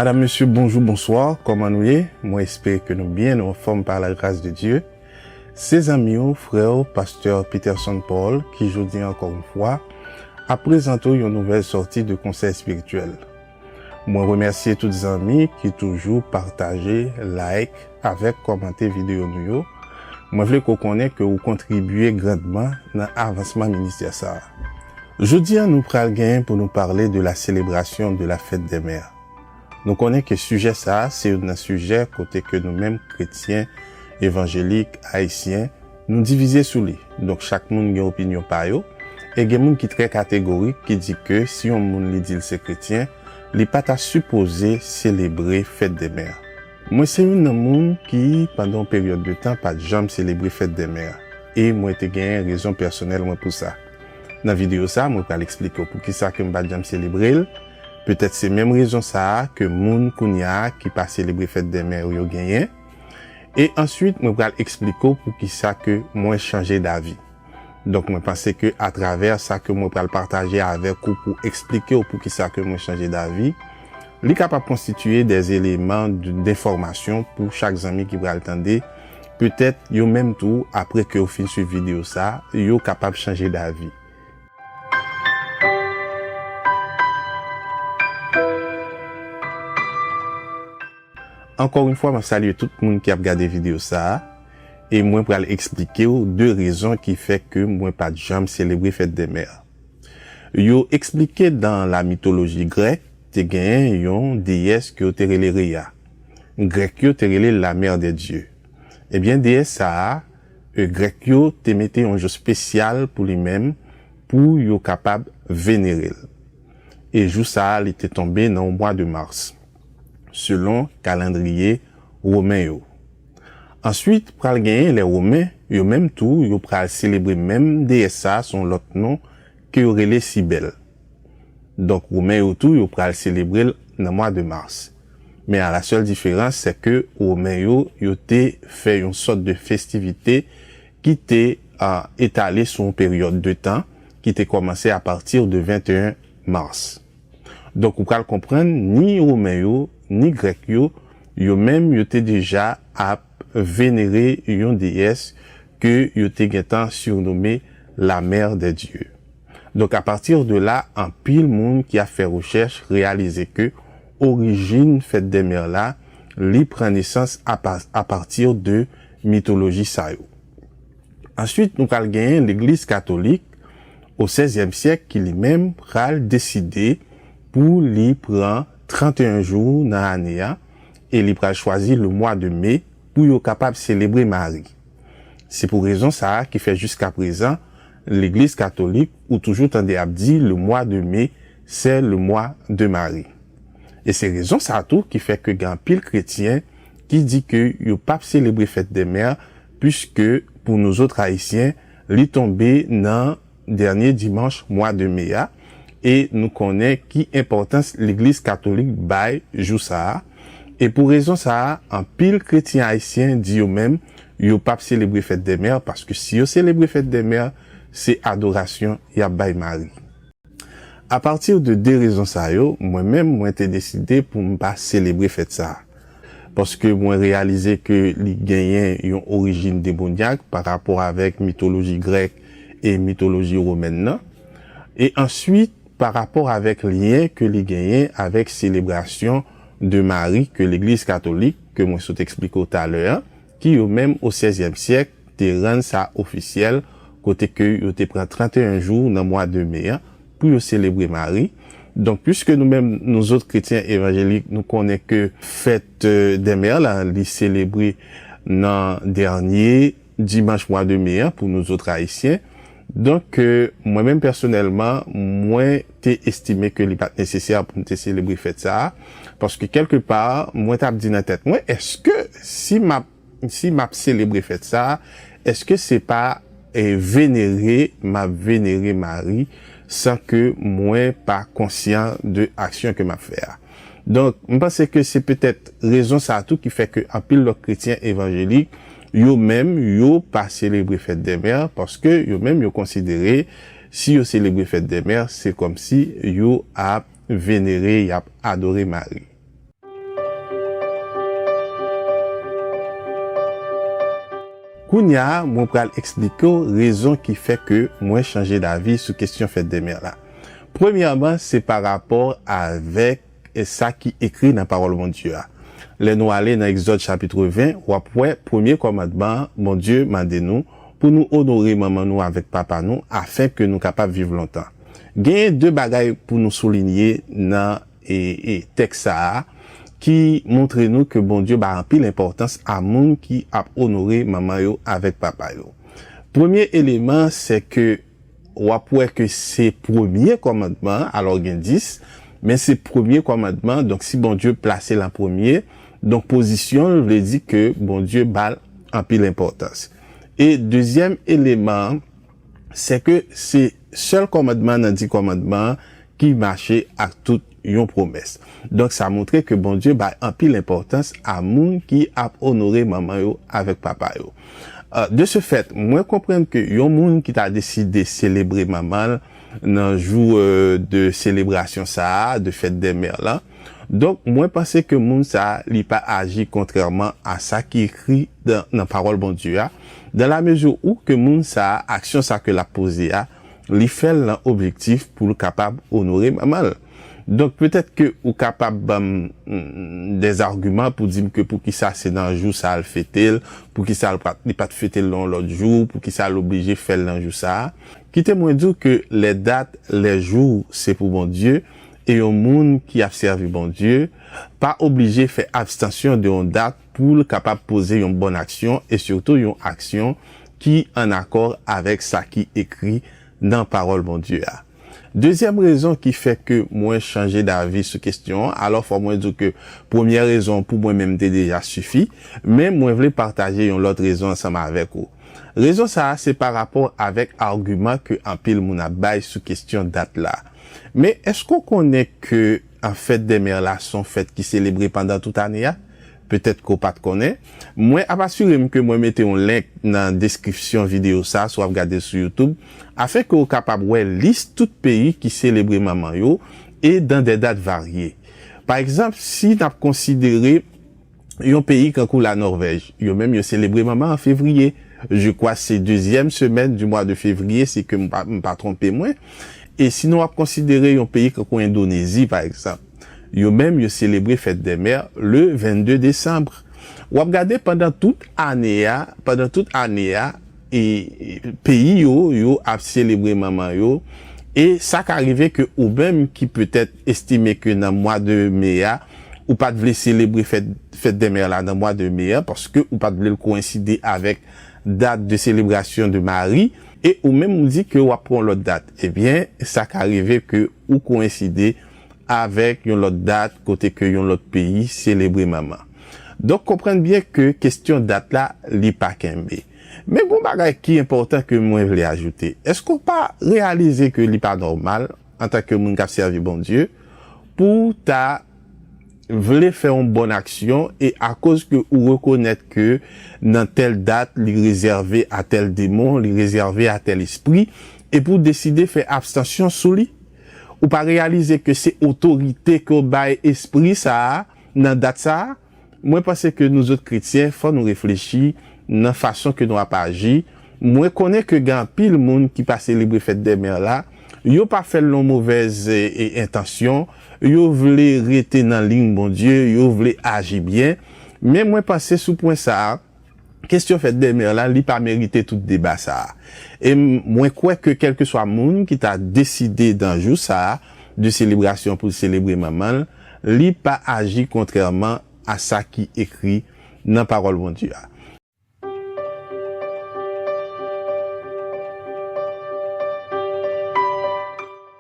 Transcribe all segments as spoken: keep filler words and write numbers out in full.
Madam, mesye, bonjou, bonswa, kòman nou ye? Mwen espere ke nou byen, nou anfòm pa la gras de Dye. Se zanmi w, frè w, pastè Peterson Paul, ki jodi a, ankò yon fwa, ap prezante w yon nouvèl sòti de konsèy espirityèl. Mwen remèsye tout zanmi ki toujou pataje, like, avèk kòmante videyo nou yo. Mwen vle ke w konnen ke w kontribye grandman nan avansman ministè sa a. Jodi a, nou pral genyen pou nou pale de la célébration de la fête des mères. Nou konnen ke sijè sa a se youn nan sijè kote ke nou menm kretyen evanjelik ayisyen, nou divize sou li. Donk, chak moun gen opinyon pa yo, e gen moun ki trè kategorik, ki di ke si yon moun li di l se kretyen, li pa ta sipoze selebre fèt dè mè. Mwen se youn nan moun ki, pandan yon peryòd de tan, pa t janm selebre fèt dè mè, e mwen te genyen rezon pèsonèl mwen pou sa. Nan videyo sa, mwen pral eksplike w poukisa ke m pa t janm selebre l. Petèt se menm rezon sa a ke moun kounye a ki pa selebre fèt dè mè yo genyen. E answit, mwen pral eksplike w poukisa ke mwen chanje davi. Donk, mwen panse ke atravè sa ke mwen pral pataje avèk ou pou eksplike w poukisa ke mwen chanje davi, li kapab konstitye dè eleman de, denfòmasyon pou chak zanmi ki pral tande. Petèt, yo menm tou, apre ke yo fin swiv videyo sa, yo kapab chanje davi. Ankò yon fwa, m ap salye tout moun ki ap gade videyo sa a, e mwen pral eksplike w de rezon ki fè ke mwen pa t janm selebre fèt dè mè. Yo eksplike dans la mythologie grecque, te genyen yon deyès ke yo te rele Rhea. Grèk yo te rele la mère des dieux. Ebyen, deyès sa a, e, Grèk yo te mete yon jou espesyal pou li menm, pou yo kapab venere l. E jou sa a, li te tonbe nan mwa de mas, selon kalandriye women yo. Answit, pral genyen lè women, yo menm tou, yo pral selebre menm deyès sa a, se yon lòt non ke yo rele Sibèl. Donk, women yo tou, yo pral selebre l nan mwa de mas. Men a la sèl diferans, se ke women yo, yo te fè yon sòt de festivite ki te, a, etale sou yon peryòd de tan ki te kòmanse apati de venteyen mas. Donk, ou pral konprann ni women yo, ni grèk yo, yo menm yo te deja ap venere yon deyès ke yo te gentan sirnome la mère des dieux. Donk, apati de la, anpil moun ki ap fè rechèch reyalize ke orijin fèt dè mè la, li pran nesans apa-, apati de mitoloji sa yo. Answit, nou pral genyen legliz katolik o sèzyèm syèk ki li menm pral deside pou li pran tranteyen jou nan ane a, e li pral chwazi le mwa de me pou yo kapab selebre Mari. Se pou rezon sa a ki fè jiska prezan, legliz katolik ou toujou tande ap di le mwa de me, se le mwa de Mari. E se rezon sa a tou ki fè ke gen anpil kretyen ki di ke yo p ap selebre fèt dè mè, piske pou nouzòt ayisyen, li tonbe nan dènye dimanch mwa de me a, e nou konnen ki enpòtans legliz katolik bay jou sa a. E pou rezon sa a, anpil kretyen ayisyen di yo menm, yo p ap selebre fèt dè mè, paske si yo selebre fèt dè mè, se adorasyon y ap bay Mari. Apati de de rezon sa yo, mwen menm, mwen te deside pou m pa selebre fèt sa a. Paske mwen reyalize ke li genyen yon orijin demonyak pa rapò avèk mitoloji grèk e mitoloji womèn nan. E answit, pa rapò avèk lyen ke li genyen avèk selebrasyon de Mari ke legliz katolik, ke mwen sot eksplike w talè a, ki yo menm o sèzyèm syèk te rann sa ofisyèl, kote ke yo te pran tranteyen jou nan mwa de me a pou yo selebre Mari. Donk, piske nou menm, nouzòt kretyen evanjelik, nou konnen ke fèt, e, dè mè la, li selebre nan dènye dimanch mwa de me a pou nouzòt ayisyen. Donk, e, mwen menm pèsonèlman, mwen te estime ke li pa t nesesè pou m te selebre fèt sa a, paske kèlkepa, mwen t ap di nan tèt mwen, èske si m ap si m ap selebre fèt sa a, èske se pa, e, venere m ap venere Mari san ke mwen pa konsyan de aksyon ke m ap fè a? Donk, m panse ke se petèt rezon sa a tou ki fè ke anpil lòt kretyen evanjelik, yo menm, yo pa selebre fèt dè mè, paske yo menm, yo konsidere, si yo selebre fèt dè mè, se kòmsi yo ap venere, y ap adore Mari. Kounye a, mwen pral eksplike w rezon ki fè ke mwen chanje davi sou kesyon fèt dè mè la. Premyèman, se pa rapò avèk sa ki ekri nan Pawòl Bondye a. Lè nou ale nan Egzòd chapit ven, w ap wè premye kòmandman an, Bondye mande nou pou nou onore manman nou avèk papa nou, afenke nou kapab viv lontan. Genyen de bagay pou nou soulinye nan e, e, tèks sa a ki montre nou ke Bondye bay anpil enpòtans a moun ki ap onore manman yo avèk papa yo. Premye eleman, se ke w ap wè ke se premye kòmandman an, alò gen dis, men se premye kòmandman, donk si Bondye plase l an premye, donk pozisyon l vle di ke Bondye ba l anpil enpòtans. E dezyèm eleman an, se ke se sèl kòmandman nan di kòmandman an ki mache ak tout yon pwomès. Donk, sa montre ke Bondye bay anpil enpòtans a moun ki ap onore manman yo avèk papa yo. Euh, de ce fait, mwen konprann ke yon moun ki ta deside selebre manman l nan jou, euh, de selebrasyon sa a, de fèt dè mè la, donk, mwen panse ke moun sa a, li pa aji kontrèman a sa ki ekri dan, nan pawòl Bondye a, dan la mezi ou ke moun sa a, aksyon sa ke l ap poze a, li fè l nan objektif pou l kapab onore manman l. Donk, petèt ke ou kapab ban m, mm, des arguments pou di m ke poukisa se nan jou sa a l fete l, poukisa l pa, li pa t fete l nan yon lòt jou, poukisa l oblije fè l nan jou sa a. Kite mwen di w ke les dates, les jours, se pou Bondye, e yon moun ki ap sèvi Bondye pa oblije fè abstansyon de yon dat pou l kapab poze yon bòn aksyon e sitou yon aksyon ki an akò avèk sa ki ekri nan pawòl Bondye a. Dezyèm rezon ki fè ke mwen chanje davi sou kesyon an, alò fò mwen di w ke premyè rezon pou mwen menm te deja sifi, men mwen vle pataje yon lòt rezon ansanm avèk ou. Rezon sa a se pa rapò avèk agiman ke anpil moun ap bay sou kesyon dat la. Men èske w konnen ke, an, fèt dè mè la se yon fèt ki selebre pandan tout ane a? Petèt ke w pa t konnen. Mwen ap asire m ke mwen mete yon link nan deskripsyon videyo sa a, si w ap gade l sou YouTube, afenke w kapab wè lis tout peyi ki selebre manman yo e dan de dat varye. Pa egzanp, si n ap konsidere yon peyi kankou la Nòvèj, yo menm yo selebre manman an fevriye. Je crois se dezyèm semèn di mwa de fevriye, si ke m pa, m pa twonpe mwen. E sinon, w ap konsidere yon peyi kankou Endonezi, pa egzanp. Yo menm, yo selebre fèt dè mè le vennde desanm. W ap gade pandan tout ane a, pandan tout ane a, e, e, peyi yo, yo ap selebre manman yo. E sa ka rive ke ou menm ki petèt estime ke nan mwa de me a, ou pa t vle selebre fèt, fèt dè mè la nan mwa de me a, paske ou pa t vle l koyenside avèk dat de selebrasyon de Mari, e ou menm ou di ke w ap pran yon lòt dat. Ebyen, sa ka rive ke ou koyenside avèk yon lòt dat kote ke yon lòt peyi selebre manman. Donk, konprann byen ke kesyon dat la, li pa kenbe. Men gon bagay ki enpòtan ke mwen vle ajoute. Èske w pa reyalize ke li pa nòmal, antanke moun k ap sèvi Bondye, pou w ta vle fè yon bòn aksyon e akoz ke ou rekonèt ke nan tèl dat li rezève a tèl demon, li rezève a tèl espri, epi w deside fè abstansyon sou li? Ou pa reyalize ke se otorite ke w bay espri sa a nan dat sa a? Mwen panse ke nou zòt kretyen, fò nou reflechi nan fason ke nou ap aji. Mwen konnen ke gen anpil moun ki pa selebre fèt dè mè la, yo pa fè l nan movèz, e, e, entansyon, yo vle rete nan liy Bondye, yo vle aji byen. Men mwen panse sou pwen sa a, kesyon fèt dè mè la, li pa merite tout deba sa a. E m-, mwen kwè ke kèlkeswa moun ki ta deside dan jou sa a de selebrasyon pou l selebre manman l, li pa aji kontrèman a sa ki ekri nan pawòl Bondye a.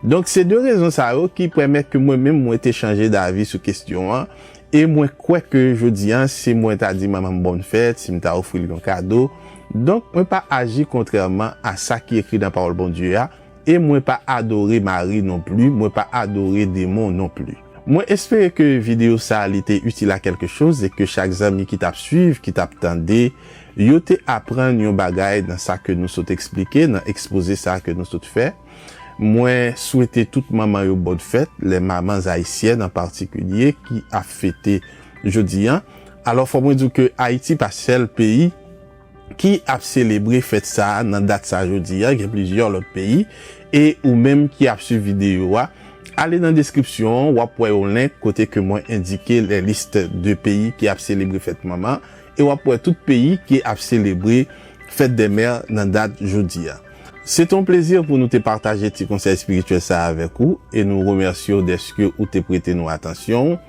Donk, se de rezon sa yo ki pèmèt ke mwen menm mwen te chanje davi sou kesyon an, e mwen kwè ke jodi a, si mwen ta di manman m bòn fèt, si m ta ofri l yon kado, donk, mwen pa aji kontrèman a sa ki ekri nan pawòl Bondye a, e mwen pa adore Mari non pli, mwen pa adore demon non pli. Mwen espere ke videyo sa a li te itil a kèlke choz e ke chak zanmi ki t ap swiv, ki t ap tande, yo te aprann yon bagay nan sa ke nou sot eksplike, nan ekspoze sa ke nou sot fè. Mwen swete tout manman yo bòn fèt, les mamans haïtiennes an patikilye ki ap fete jodi a. Alò, fò mwen di w ke Ayiti pa sèl peyi ki ap selebre fèt sa a nan dat sa jodi a, gen plizyè lòt peyi, e ou menm ki ap swiv videyo a, ale nan deskripsyon an, w ap wè yon link kote ke mwen endike les listes de pays ki ap selebre fèt manman, e w ap wè tout peyi ki ap selebre fèt dè mè nan dat jodi a. Se te yon plezi pou nou te pataje ti konsèy espirityèl sa a avèk ou, e nou remèsye w dèske ou te prete nou atansyon.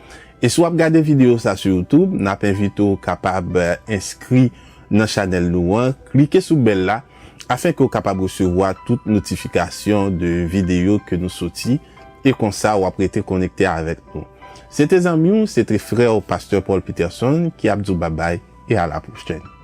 E si w ap gade videyo sa sou YouTube, n ap envite w kapab, eh, enskri nan chanèl nou an, klike sou bèl la, afin ke w kapab resevwa tout notifikasyon de videyo ke nou soti, e konsa w ap rete konekte avèk nou. Se te zanmi w, se te frè w, Pastè Paul Peterson, ki ap di w babay e a la pwochèn.